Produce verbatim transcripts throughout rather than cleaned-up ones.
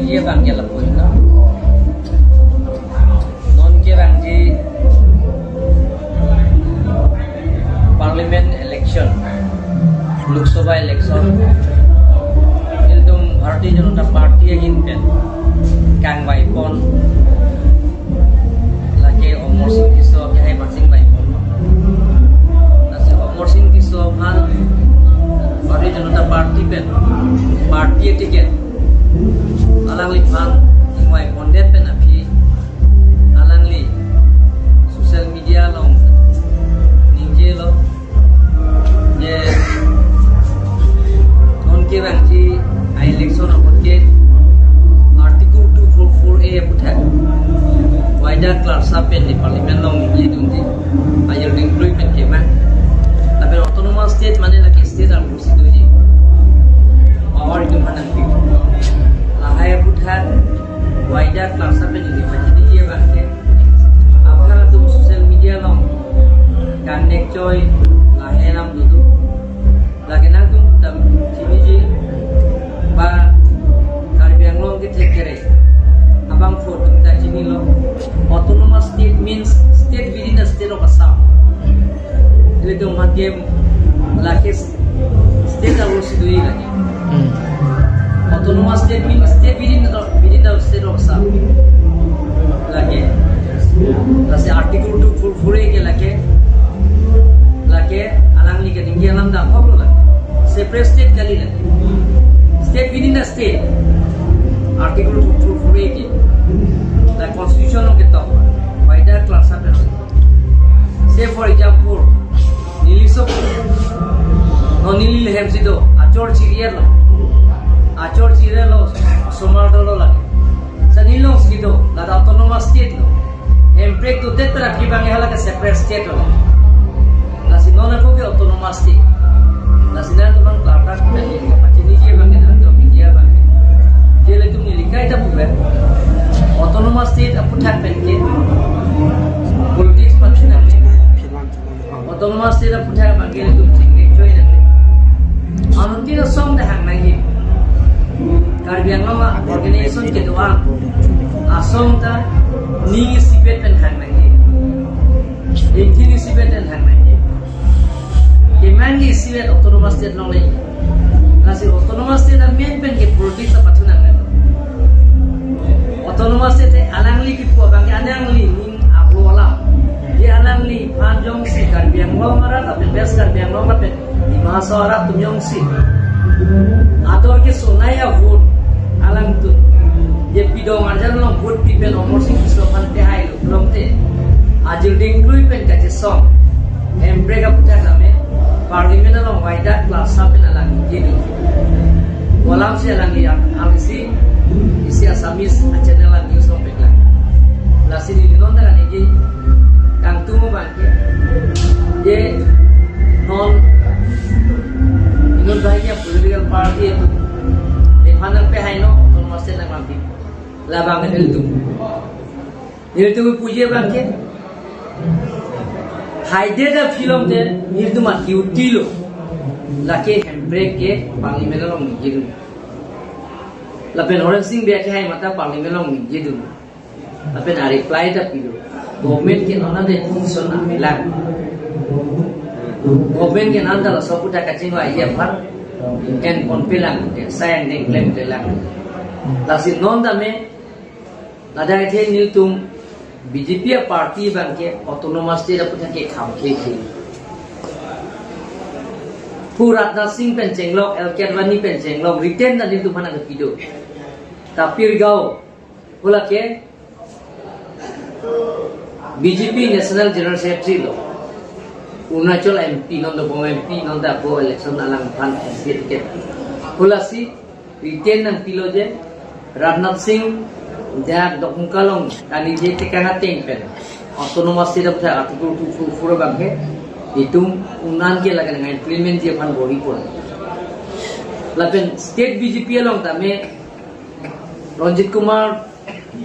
Ye bang ke lapu no. Non ke bang ji Parliament election, Lok Sabha election, ilitum Bharatiya Janata Party ahin pen kangvai pon, lake Amarsing Tisso ke hai pangsing vai pon. Lasi Amarsing Tisso aphan Bharatiya Janata Party pen, party ticket alangliphan ingvai pondet pen aphi alangli social media along ningjelo, je non ke bang ji election apot ke Article two four four A aputhak waida klarsa pen ne Parliament along ningjedunji, ajir dingklui pen kemang. Lapen autonomous state mane lake state arlo si doji, power itum aphan nangpi. Lahai aputhak waida klarsa pen ne pachiniji abang ke, aphan atum social media along kangnek choi lahai alam dodo. Lake nangtum ta chiniji, ba Karbi Anglong kethek kere abangphu atum ta chinilo. Autonomous state means state within the state of Assam. Ilitum aphan ke lake state arlo si doji lake. Hmm. Autonomous state means state within the, within the state of Assam. Lake. Lasi Article two four four A ke lake. Lake alangli keningje alam damkoklo lake. Separate state kali lake. State within the state. Article two four four A ke. La constitution along ketok. Waida klarsa pen. Say for example, neli so, no, neli hem si do, achor chiri-etlo. Achor chiri-etlo, osomar dolo lake. Sa neli along si do, ladak autonomous state lo. Hemprek dodet pen aphi bang ke hala ke separate state lo. Lasi non ako ke autonomous state. Lasi nangtum aphan klardak pen neli pachiniji abang ke nangtum media abang ke. Jele tum neli kaita pu pen. Autonomous state aputhak pen ke politics pathu nang. Autonomous state aputhak abang ke tum chingnek choi nang. Anuttin asong ta hang nangji. Karbi Anglong a-organization kedo-an asong ta ning isipet pen hang nangji. Ingthin isipet pen hang nangji. Kemang ke isipet autonomous state along le. Lasi autonomous state amen pen ke politics ta pathu nang le. Autonomous state alangli kipu abang ke alangli ning arlo alam. Ye alangliphan jongsi Karbi Anglong arat lapen West Karbi Anglong lapen Dima Hasao arat atum jongsi ador ke sonai a-vote alangtum, ye pidong arjan along vote pi pen Amarsing Tisso aphan pehailo pulote, ajir dingklui pen kachesong Hemprek aputhak tame Parliament along waida klarsa pen alang ningjedun. Kolam si alang yang alisi isi Assamese a-channel a-news along peklang. Lasi neli non ta kaningje kangtung abang ke, je non inut bahagia political party atum nephan nangpehaino, autonomous state nangmangpi. Labang ke nelitum, nelitum puji abang ke, haidet aphi along te nelitum a-duty lo. Lake Hemprek ke Parliament along ningjedun. Lapen Horensing Bey ke hai mate Parliament along ningjedun. Lapen a-reply ta pilo. Government ke non anta decision nangpelang. Government ke non anta laso aputhak kachingvai aphan en ponpelang, sayang dengklem pelang. Lasi non tame ladak athe nelitum B J P a-party abang ke autonomous state aputhak ke kham khekhe. Pu Rajnath Singh pen chenglok, L K Advani pen chenglok, written ta nelitum aphan nangkepi do. Tapir Gao, hala ke B J P National General Secretary lo. Arunachal M P, non dobom M P, non ta ako election alangphan M P ticket. Hala si written nangpilo je, Rajnath Singh dak Dokhung Karbi Anglong kaningje tekang ateng pen autonomous state aputhak Article two four four abang ke itum unan ke lake nang-implement ji aphan bor-i pon. Lapen state B J P along tame Ranjit Kumar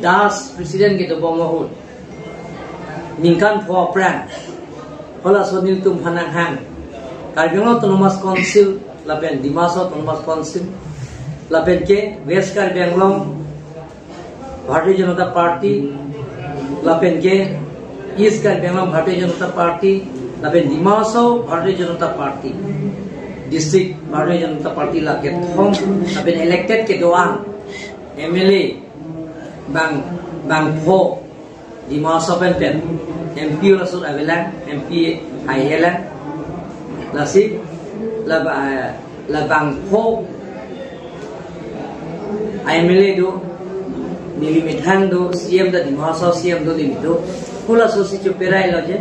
Das president kedobom ahut ningkan pho aphrang, halaso nelitum aphan nanghang, Karbi Anglong Autonomous Council lapen Dima Hasao Autonomous Council lapen ke West Karbi Anglong Bharatiya Janata Party, lapen ke East Karbi Anglong Bharatiya Janata Party, lapen Dima Hasao Bharatiya Janata Party, District Bharatiya Janata Party la kethom, lapen elected kedo-an, M L A bang, bangpho, Dima Hasao pen pen, M P laso avelang, M P haihelang, lasi, la ba, la bangpho M L A do, neli methang do, C M ta Dima Hasao C M do, neli do. Hula so si choperai lo je,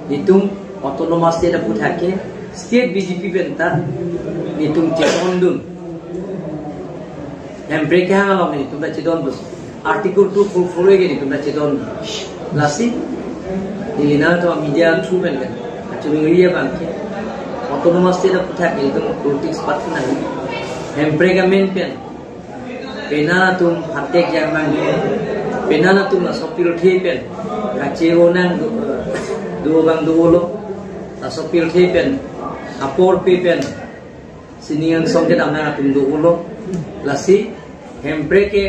nelitum autonomous state aphuthak ke, state B J P pen ta, nelitum chedondun. Hemprek kehang along nelitum ta chedondun. Article two four four A ke nelitum ta chedondun. Lasi, neli nangtum media through pen pen, kachiningri abang ke, autonomous state aphuthak nelitum politics party nang. Hemprek amen pen, penang atum phatek jang abang ke, penang atum laso pirthe pen, kache-o nang do, do abang dolo, laso pirthe pen, apor pe pen, sining angsong kedam nang atum dolo, lasi, Hemprek ke,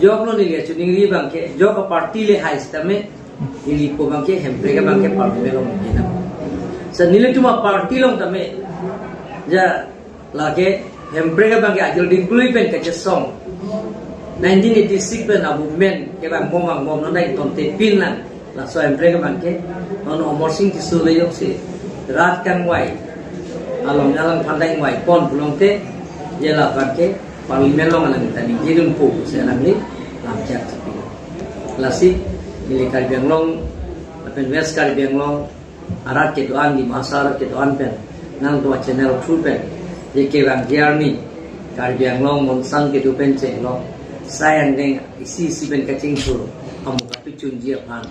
jok lo neli kachiningri abang ke, jok aparty le hai sitame, neli po abang ke, Hemprek abang ke parliament along mungkin. Sa nelitum aparty along tame, ja, lake, Hemprek abang ke ajol dingklui pen kachesong. Nineteen eighty-six pen abu men, kevang bom vang bom non dai tonte pin lang. Laso Hemprek abang ke, non Amarsing Tisso le jongsi rat kangvai, along along phan dengvai pon pulote, je la abang ke, parliament along alang ta ningjidunpo pusi alangli lamchak chipi. Lasi, neli Karbi Anglong, lapen West Karbi Anglong, arat kedo-an, Dima Hasao arat kedo-an pen, nangtum channel through pen, je kevang arni, Karbi Anglong Monsang kedo pen chenglok, sai angdeng isi isi pen kachingthur, amu kapachunji aphan.